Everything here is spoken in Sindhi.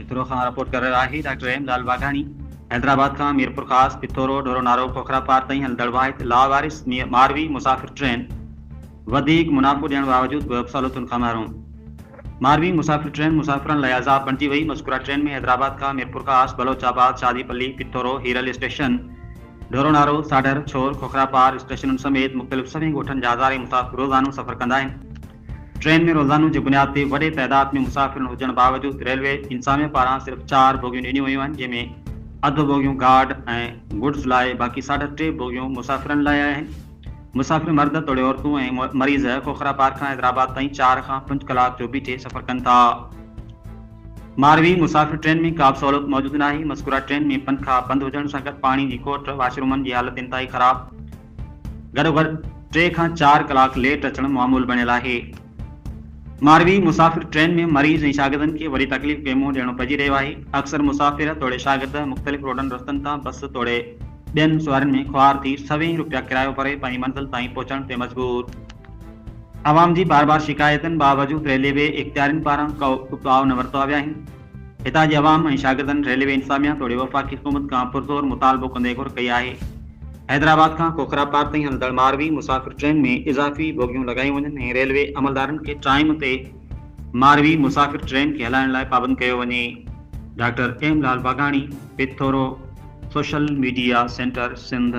پٿورو کان رپورٽ ڪري رهيو آهي ڊاڪٽر ايم لال واگهاڻي حيدرآباد کان ميرپورخاص، پٿورو، ڍورونارو، کوکراپار تائين هلندڙ واحد لاوارث ماروي مسافر ٽرين وڌيڪ منافعو ڏيڻ باوجود به سهولتن کان محروم. ماروي مسافر ٽرين مسافرن لاء عذاب بڻجي وئي. مذڪوره ٽرين ۾ حيدرآباد کان ميرپورخاص، بلوچ آباد، شادي پلي، پٿورو، هيرل اسٽيشن، ڍورونارو، ساڍر، ڇور، کوکراپار اسٽيشنن سميت مختلف سوين ڳوٺن جا هزارين مسافر روزانو سفر ڪندا آهن. ٽرين ۾ روزانو جي بنياد تي وڏي تعداد ۾ مسافرن هجڻ باوجود ريلوي انتظاميه پاران صرف چار بوگيون ڏنيون ويون آهن جنهن ۾ اڌ بوگيون گارڊ ۽ گڊز لاء باقي ساڍا ٽي بوگيون مسافرن لاء آهن. مسافر مرد توڙي عورتون ۽ مريض کوکرا پار کان حيدرآباد تائين چار کان پنج ڪلاڪ جو بيٺي سفر ڪن ٿا. ماروي مسافر ٽرين ۾ ڪابه سهولت موجود ناهي، مذڪوره ٽرين ۾ پنکا بند هجڻ سان گڏ پاڻي جي کوٽ، واش رومن جي حالت انتهائي خراب، گڏوگڏ ٽي کان چار ڪلاڪ ليٽ اچڻ معمول بڻيل آهي. ماروي مسافر ٽرين ۾ مريض ۽ شاگردن کي وڏي تڪليف کي منهن ڏيڻو پئجي رهيو آهي، اڪثر مسافر توڙي شاگرد مختلف روڊن رستن تان بس توڙي ٻين سوارين ۾ خوار ٿي سوين روپيا ڪرايو ڀري پنهنجي منزل تائين پهچڻ تي مجبور. عوام جي بار بار شڪايتن باوجود ريلوي اختيارين پاران ڪو اپاء نه ورتا ويا آهن. هتان جي عوام ۽ شاگردن ريلوي انتظاميا توڙي وفاقي حڪومت کان پرزور مطالبو ڪندي گهر ڪئي آهي حيدرآباد کان کوکراپار تائين هلندڙ ماروي مسافر ٽرين ۾ اضافي بوگيون لڳايون وڃن ۽ ريلوي عملدارن کي ٽائيم تي ماروي مسافر ٽرين کي هلائڻ لاء پابند ڪيو وڃي. Doctor M Lal Waghani, Pithoro, social media centre Sindh.